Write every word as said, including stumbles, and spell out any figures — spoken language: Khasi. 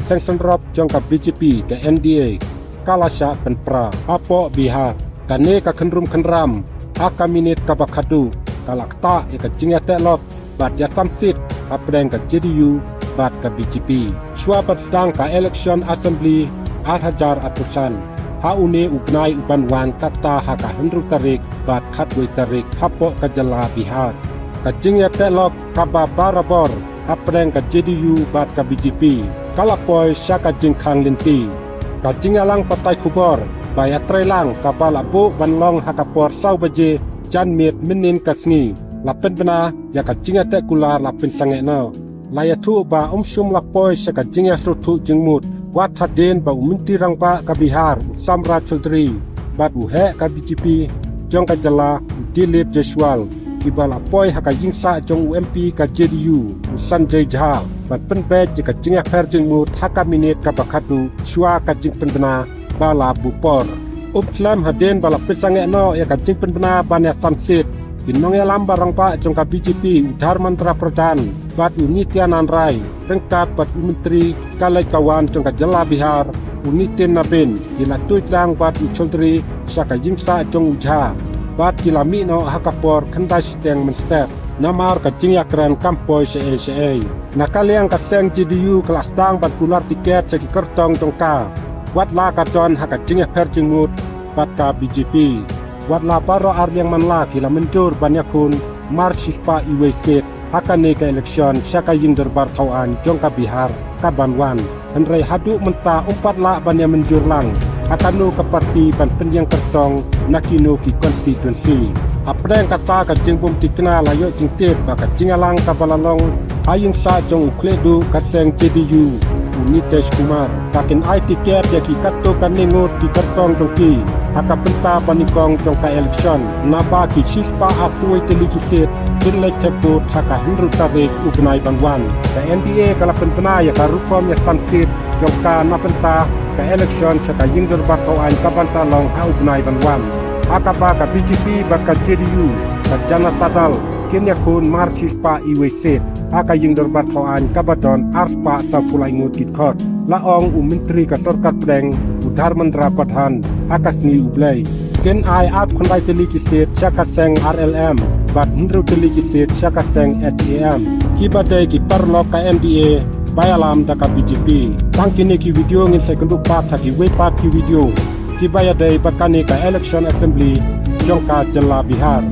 seng synrop jong ka B J P, ka N D A, ka la shah pynpra hapoh Bihar. Kane ka khynrum khynram ha ka minit kaba khatduh ka la ktah ïa ka jingïateh lok bad ïasamsit hapdeng ka J D U bad ka B J P. Shuwa ban sdang ka election assembly ar hajar arphew san ha une u bnai u ban wan, kata ha ka hynriew tarik bad khatwei tarik hapoh ka jylla Bihar. Ka jingïateh lok kaba barabor hapdeng ka J D U bad ka B J P ka la poi sha ka jingkhang lynti. Ka jingïalang pathai khubor ba ïatreilang kaba la buh ban long ha ka por saw baje janmiet mynnin ka sngi la pynbna ïa ka jingïateh kular la pynsangeh noh. La ïathuh ba um shym la poi sha ka jingïasngewthuh jingmut wat hadien ba u Myntri Rangbah ka Bihar, u Samrat Chaudhary, bad u heh ka B J P jong ka jylla, u Dilip Jaiswal, kiba la poi ha ka ïingsah jong u M P ka J D U, u Sanjay Jha, ban pynbeit ïa ka jingïapher jingmut ha ka minit kaba khatduh shuwa ka jingpynbna ba la buh por. Um slem hadien ba la pynsangeh noh ïa ka jingpynbna ban ïasamsit, ki nongïalam ba rangbah jong ka B J P, u Dharmendra Pradhan bad u Nityanand Rai, ryngkat bad u Myntri ka leit ka wan jong ka jylla Bihar, u Nitin Nabin, ki la tuid lang bad u Chaudhary sha ka ïingsah jong u Jha bad ki la mih noh ha ka por khyndai shiteng mynstep. Namar ka jingïakren kam poi shaei shaei. Na ka liang ka seng J D U ka la sdang ban kular tiket sha ki kyrtong jong ka, wat la ka don ha ka jingïapher jingmut bad ka B J P. Wat la baroh arliang man la ki la mynjur ban ïakhun mar shispah iwei seat ha kane ka election sha ka ïing dorbar thaw aiñ jong ka Bihar ka ban wan. Hynrei haduh mynta um pat lah ban ïamynjur lang ha kano ka parti ban pynïeng kyrtong na kino ki constituency. Hapdeng kata ka jingbymtikna la ïoh jingtip ba ka jingïalang kaba la long ha ïingsah jong u khlieh duh ka seng J D U, u Nitish Kumar, ba kin ai tiket ïa ki katto katne ngut ki kyrtong jong ki ha ka bynta ba nyngkong jong ka election, naba ki shispah arphew wei tylli ki seat kin leit thep vote ha ka hynriew tarik u bnai ban wan. Ka N D A ka la pynbna ïa ka rukom ïasamsit jong ka na bynta ka election sha ka ïing dorbar thaw aiñ ka ban sa long ha u bnai ban wan, ha kaba ka B J P bad ka J D U, ka Janata Dal, kin ïakhun mar shispah iwei seat ha ka ïing dorbar thaw aiñ kaba don arspah sawphew lai ngut ki dkhot. La ong u Myntri ka sorkar pdeng, u Dharmendra Pradhan, ha ka sngi U Blei, kin ai arphew khyndai tylli ki seat sha ka seng R L M bad hynriew tylli ki seat sha ka seng H A M, kiba dei ki paralok ka N D A ba ïalam da ka B J P. Tang kine ki video, ngin sa ïakynduh pat ha kiwei pat ki video kiba ïadei bad kane ka election assembly jong ka jylla Bihar.